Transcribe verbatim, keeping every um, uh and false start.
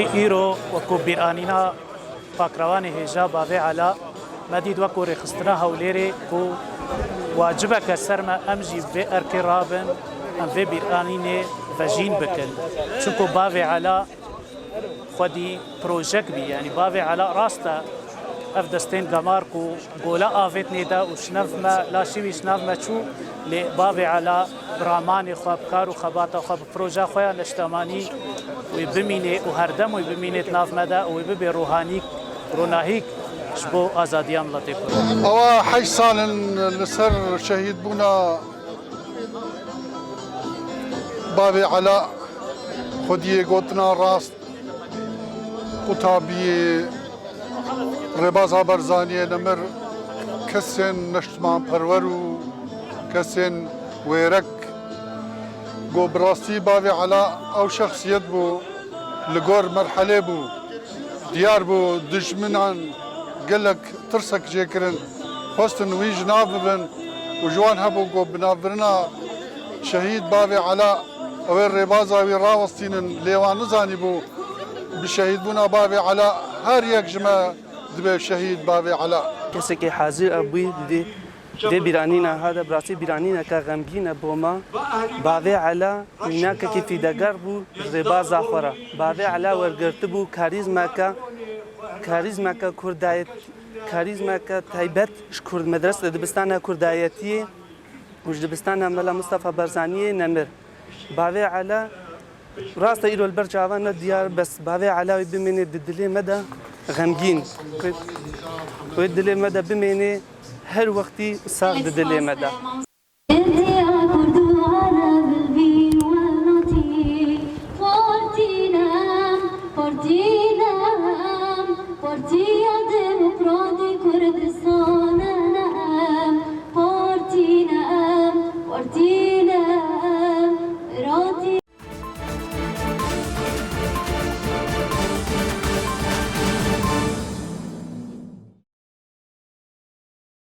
Îro wekû bîranîna pakrewanê hêja Bavê Ela me dît wekû rêxistina Hewlêrê ku wacibeke ser me em jî vê erkê rabin, em vê bîranînê vejîn bikin. Çunku Bavê Ela xwedî projek bî, yanî Bavê Ela rast e, ev destên gemar ku gola avêt nêda û şinev me, laşî wî şinev me çû, lê Bavê Ela bi ramanê xwe, bi kar û xebata xwe, bi proja xwe ya neştemanî wê bimînê û herdem wê bimînê di nav me de û wê bibê rohanîk, ronahîk ji bo azadiya miletê Kurd. Ewa heşt sal in li ser şehîdbûna Bavê Ela, xwediyê gotina rast qutabiyê Rêbaza Barzaniyê nemir kesên neştimanperwer û kesên wêrek. Go bi rastî Bavê Ela ew şexsiyet bû, li gor merhelê bû. Diyar bû dijminan gelek tirsek jê kirin, xwestin wî ji nav bibin û ji wan hebû go bi navbirina şehîd Bavê Ela ew ê rêbaza wî rawestînin, lê wan nizanîbû bi şehîdbûna Bavê Ela her yek ji me dibe şehîd Bavê Ela. Kesekî hazir e bûyî di vê, vê bîranîna ha de, bi rastî bîranîneke xemgîn e bo me. Bavê Ela mînakekî fîdegar bû ji rêbaza xwe re. Bavê Ela wergirtibû karîzmeke, karîzmeke kurdayet, karîzmeke taybet ji kurd, medrese dibistana kurdayetiyê û ji dibistana Mela Mistefa Barzaniyê nemir. Bavê Ela rast e, îro li ber çavan ne diyar, bes Bavê Ela wê bimêne di dilê me de xemgîn. Wê, wê dilê me de bimêne her wextî sax di dilê me de.